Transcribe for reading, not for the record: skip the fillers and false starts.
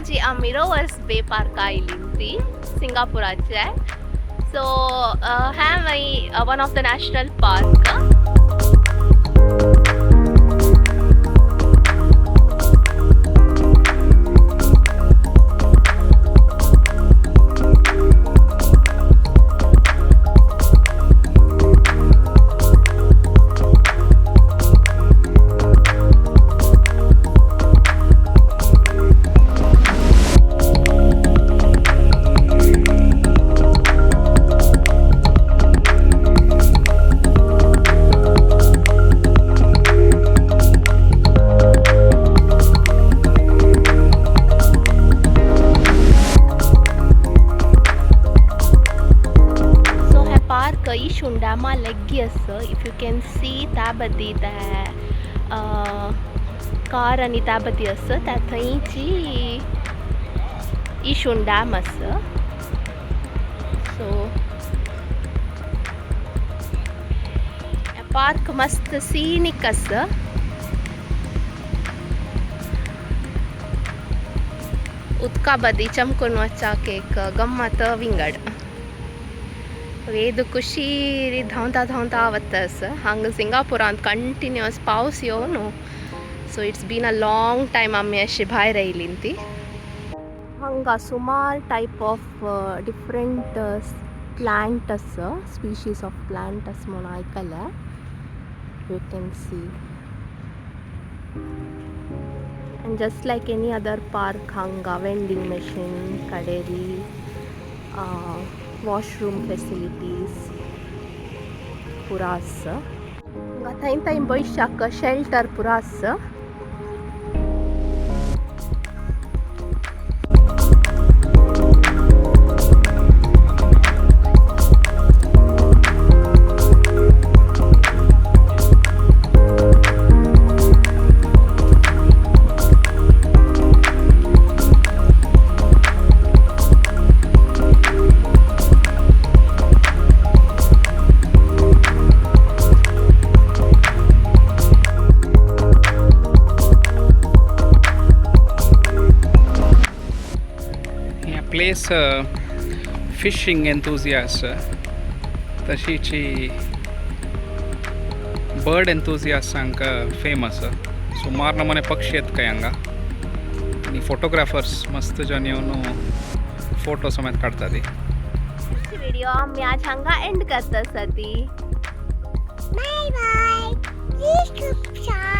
आजी आमी रोवर्स बे पार्का आयली ती सिंगापुराचे. सो हें मागीर one of the national park. So हें पार्क इशून डॅमा लग्गी आसा. If you can see त्या बदी ते कार आनी त्या बदी आसा त्या थंयची इशून डॅम आसा. सो हें पार्क मस्त सीनिक आसा. उदका बदी चमकून वचाक एक गम्मत विंगड. ವೇದು ಖುಷಿ ಧಾವಂತ ಧಾವಂತ ಅವತ್ತ ಹಂಗೆ ಸಿಂಗಾಪುರ ಅಂತ continuous ಪಾವ್ಸ್ ಯೋನು. So it's been a long time आमी अशें भायर आयलीं ती. हांगा सुमार टायप ऑफ डिफरंट प्लांट आसा, स्पिशीज ऑफ प्लांट आसा म्हणून आयकल्या. You can see, and just like any other park हांगा वेंडींग मशीन, कडेरी वॉशरूम फॅसिलिटीज पुरा आसा. हांगा थंय थंय बैशाक शेल्टर पुरा आसा. हे प्लेस फिशिंग एन्थुजियास्ट तशीच बर्ड एन्थुजियास्टांक फेमस. सुमार नमुने पक्षी येत काय हांगा आनी फोटोग्राफर्स मस्त जन येवन फोटो समेत काडटा ती. व्हिडिओ आमी आज हांगा एंड करता ती. Bye bye. Please subscribe.